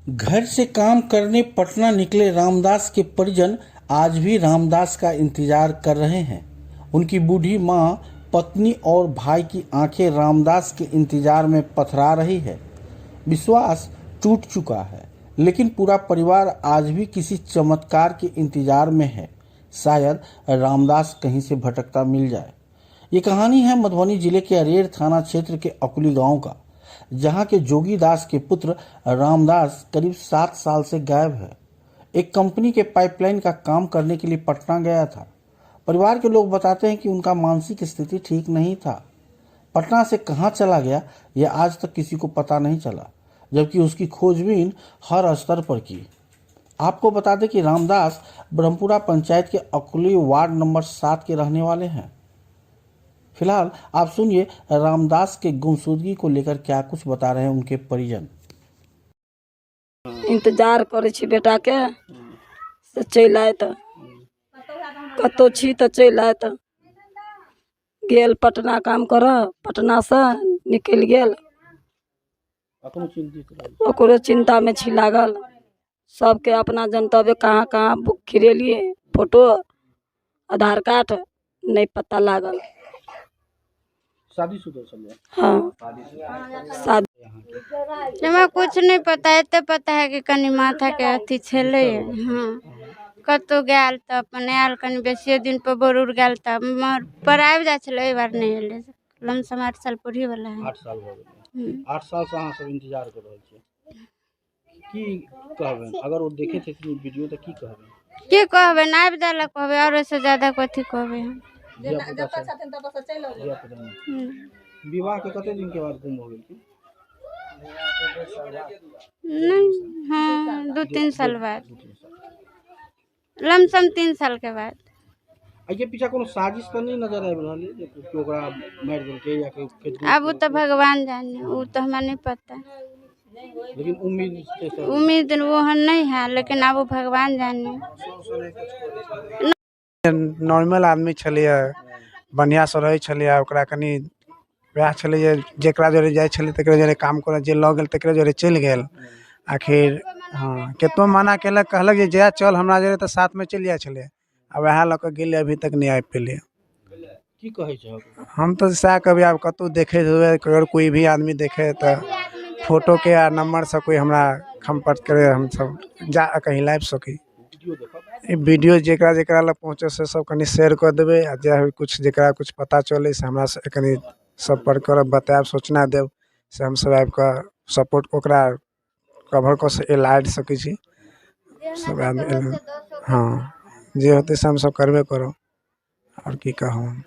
घर से काम करने पटना निकले रामदास के परिजन आज भी रामदास का इंतजार कर रहे हैं। उनकी बूढ़ी मां, पत्नी और भाई की आंखें रामदास के इंतजार में पथरा रही है। विश्वास टूट चुका है, लेकिन पूरा परिवार आज भी किसी चमत्कार के इंतजार में है। शायद रामदास कहीं से भटकता मिल जाए। ये कहानी है मधुबनी जिले के अरेर थाना क्षेत्र के अकुली गांव का, जहां के जोगीदास के पुत्र रामदास करीब 7 साल से गायब है। एक कंपनी के पाइपलाइन का काम करने के लिए पटना गया था। परिवार के लोग बताते हैं कि उनका मानसिक स्थिति ठीक नहीं था। पटना से कहाँ चला गया यह आज तक किसी को पता नहीं चला, जबकि उसकी खोजबीन हर स्तर पर की। आपको बता दें कि रामदास ब्रह्मपुरा पंचायत के अकुली वार्ड नंबर 7 के रहने वाले हैं। फिलहाल आप सुनिए रामदास के गुमशुदगी को लेकर क्या कुछ बता रहे हैं उनके परिजन। इंतजार करै छी बेटाके से चलि आयत, कतहु छी तऽ चलि आयत। गेल पटना काम करऽ, पटनासँ निकलि गेल। अखनो चिंतित रहै। ओकरो चिन्तामे छी लागल। सबके अपना जनतबे कहाँ कहाँ बुक खिरेलियै फोटो, आधार कार्ड नहि पता लागल। शादीशुदा छलियै? हँ, शादी। हमरा कुछ नहि पता, एते पता है कि कनि माथाके अथी छलै। हँ, कतहु गेल तऽ अपन आयल, कनि बेसिए दिन पर बोर उर गेल तऽ पर आबि जाइ छलै। एहि बार नहि एलै, लमसम 8 साल पूरही वला है। 8 साल भऽ गेलै। 8 साल से अहाँ सब इंतजार कर रहल छियै। की कहबै अगर ओ देखैत हेथिन वीडियो तऽ की कहबै? की कहबै, आबि जाइ लए कहबै, आओर ओहिसँ ज्यादा कथी कहबै हम। धिया पुता धिया पुता नहि। विवाह के कते दिन के बाद गुम हो गेल? नहि, हँ, 2-3 साल बाद। 2-3 साल। लमसम 3 साल के बाद। एहिके पीछा कोनो साजिश तऽ नहि नजर आबि रहल अइ जे केओ ओकरा मारि देलकै या केओ केओ? आब ओ तऽ भगवान जाने, ओ तऽ हमरा नहि पता। लेकिन उम्मीद छै सर? उम्मीद ओहन नहि है, लेकिन आब ओ भगवान जाने। नॉर्मल आदमी छलैए, बढ़िआँसँ रहै छलैए। ओकरा कनि वएह छलै जे जकरा जरे जाइ छलै तकरे जरे काम करऽ जे लऽ गेल तकरे जरे चलि गेल आखिर। हँ, कतनो मना केलक, कहलक जे जा चल हमरा जरे, तऽ साथमे चलि जाइ छलै आ वएह लऽ कऽ गेलै, अभी तक नहि आबि पेलै। की कहै छहक? हम तऽ सएह कहबै, आब कतहु देखैत हुए, अगर कोइ भी आदमी देखे तऽ फोटोके आ नम्बरसँ कोइ हमरा सम्पर्क करे, हमसब जा कहीं लाबि सकी। वीडियो देखब। ई वीडियो जकरा जकरा लग पहुँचै से सब कनि शेयर कऽ देबै आ जे किछु जकरा किछु पता चलै से हमरासँ कनि सम्पर्क करब, बतायब, सूचना देब, से हमसब आबिकऽ सपोर्ट ओकरा कवर कऽ लाबि सकै छी सब आदमी। हँ, जे होतै से हमसब करबे करब, आओर की कहू हम।